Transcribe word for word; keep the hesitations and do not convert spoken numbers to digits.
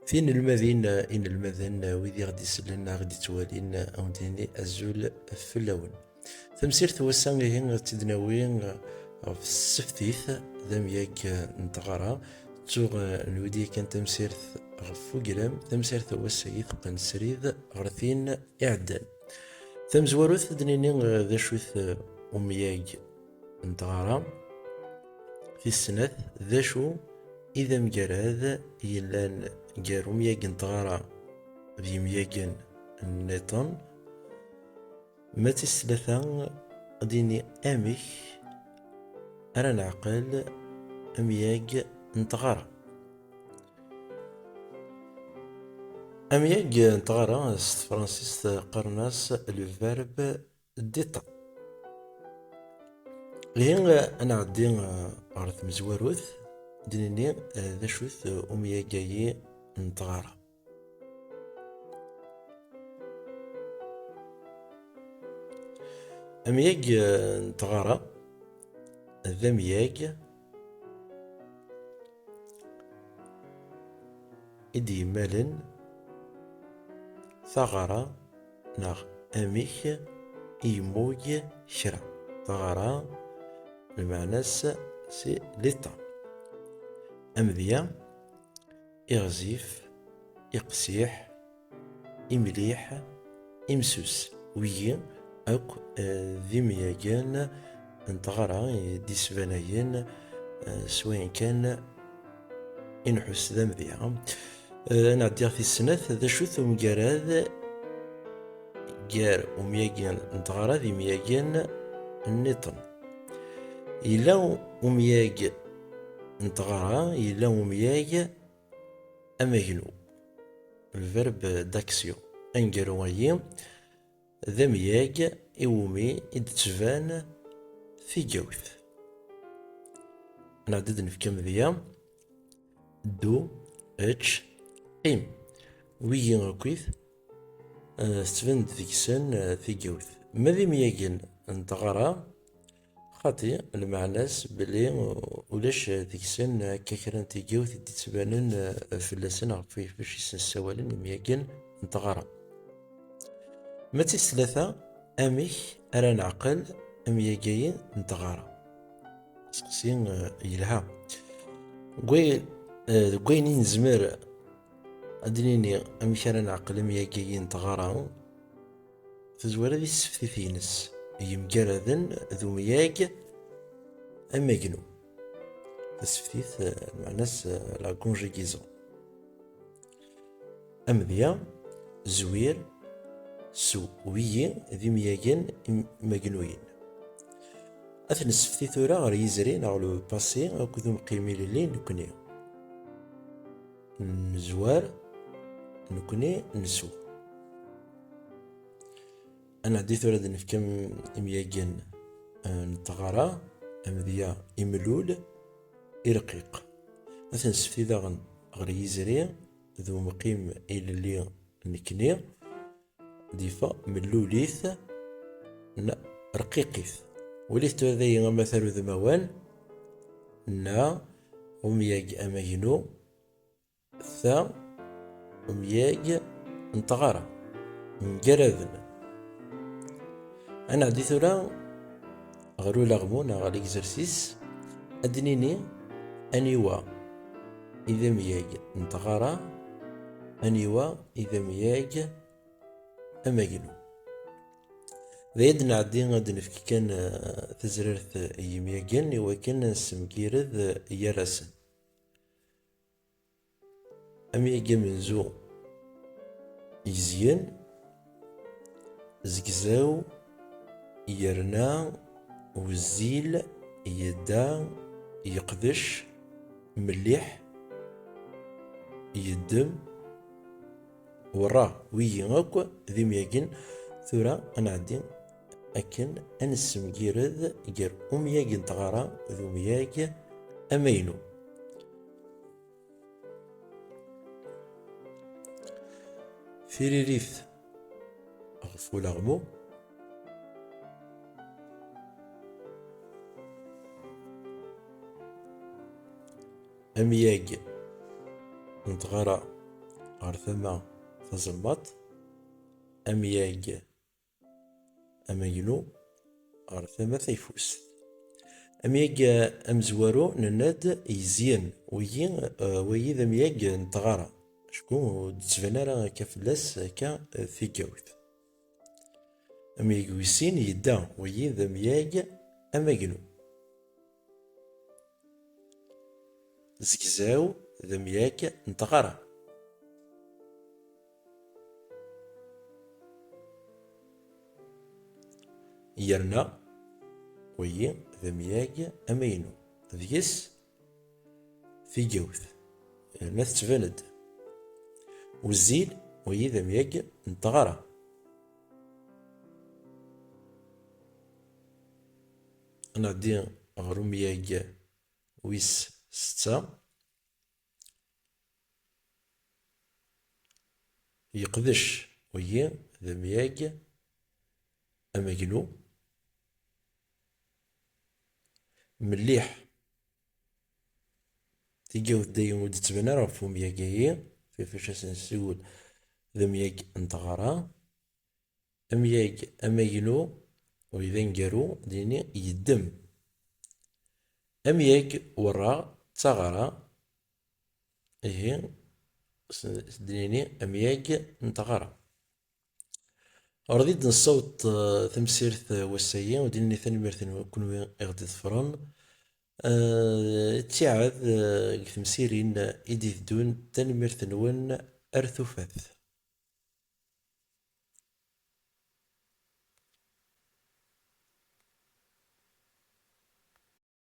Tinelmadin, inelmaden, wid i ɣ-d-isellen, a ɣ-d-ittwalin, a wen-d-nini azul fell-awen. Tamsirt n wass-a, ihi, ad tt-id-nawi ɣef tseftit, d amyag n tɣara. Ttuɣ, eh, nudi yakan tamsirt ɣef ugram, tamsirt n wass-agi teqqen srid ɣer tin iɛeddan. Tamezwarut, ad d-nini, eh, d acu-t, eh, umyag n tɣara. Tis snat, d acu i d amgarad yellan gar umyag n tɣara d yimyagen nniḍen? Ma d tis tlata, ad d-nini amek ara neɛqel amyag n tɣara. Amyag n tɣara s tefransist qqaren-as le verbe d'être. Ihi, ad nɛeddi, eh, ɣer tmezwarut, d-nini, eh, d acu-t, eh, umyag-agi n tɣara. Amyag, eh, n tɣara d amyag i d-yemmalen taɣara neɣ amek i yemmug kra. Taɣara, lmeɛna-s, c'est l'état. Amedya, iɣzif, iqsiḥ, imliḥ, imsus. Wigi akk, eh, d imyagen n tɣara i d-isbanayen, eh, s wayen kan i nḥus d amedya. Eh, ad nɛeddi ɣer tis snat, d acu-t umgarad gar umyag n tɣara d imyagen nniḍen? Yella umyag n tɣara, yella umyag amagnu, le verbe d'action. Aneggaru-agi d amyag iwumi i d-tettban tigawt. Nɛeddi ad nefk amedya: ddu, ečč, qqim. Wigi akkit, eh, tettban-d deg-sen, eh, tigawt. Ma d imyagen n tɣara, xaṭi, lmeɛna-s belli ulac deg-sen akka kra n tigawt i d-ittbanen, eh, fell-asen, ɣef wacu i sen-ssawalen imyagen n tɣara. Ma d tis tlata, amek ara neɛqel amyag-agi n tɣara? Aseqsi, eh, yelha. Deg way-, eh, deg wayen i nezmer ad d-nini amek ara neɛqel amyag-agi n tɣara, tazwara di tseftit-ines yemgaraden d umyag amagnu. Taseftit, eh, lmeɛna-s, eh, la conjugaison. Amedya, zwir, sew. Wigi d imyagen im-, imagnuyen. Ad t-nessefti tura ɣer yizri neɣ le passé akked umqim ilelli nekni. Nezwar, nekni nsew. Ad nɛeddi tura ad nefk am-, imyagen, eh, n tɣara, amedya imlul, irqiq. Ad t-nessefti daɣen ɣer yizri d umqim ilelli nekni, d-yeffeɣ mellulit n rqiqit. Walit tura dayi amatar udmawan, nna umyag amagnu, ta umyag n tɣara, mgaraden. Ad nɛeddi tura ɣer ulaɣmu neɣ ɣer l'exercice, ad d-nini aniwa i d amyag n tɣara, aniwa i d amyag amagnu. D ay ad nɛeddi ad d-nefk kan, eh, tazrart i yimyagen i wakken ad nessemgired, eh, gar-asen. Amyag amenzu: yezyen, zegzaw, yerna, wezzil, yedda, yeqdec, melliḥ, yeddem, werra. Wigi akk d imyagen. Tura ad nɛeddi akken ad nessemgired gar umyag n tɣara d umyag amaynu. Tiririt ɣef ulaɣmu. Amyag n tɣara ɣer tama tazelmaḍt, amyag amagnu ɣer tama tayeffust. Amyag amezwaru, nenna-d, yezyen, wagi, eh, wagi d amyag n tɣara, acku ur d-tettban ara akka fell-as akka, eh, tigawt. Amyag wis sin yedda, wagi d amyag amagnu. Zegzaw d amyag n tɣara. Yerna wagi d amyag amaynu. Deg-s tigawt, yerna tettban-d. Wezzil, wagi d amyag n tɣara. Ad nɛeddi ɣer umyag wis setta. Yeqdec, wagi d amyag amagnu. Mliḥ. Tigawt dayen ur d-tettban ara ɣef umyag-agi, ɣef wacu as-nsiwel d amyag n tɣara. Amyag amagnu, wagi d aneggaru, ad nini yeddem. Amyag werraɣ d taɣara, ihi, s-, s-, ad nini amyag n tɣara. Ɣer di d-nessaweḍ, eh, tamsirt, eh, wass-agi, u d-nini tanemmirt-nwen kunwi i ɣ-d-iḍefren. Eh, ttiɛad, eh, deg temsirin i d-iteddun, tanemmirt-nwen ar tufat.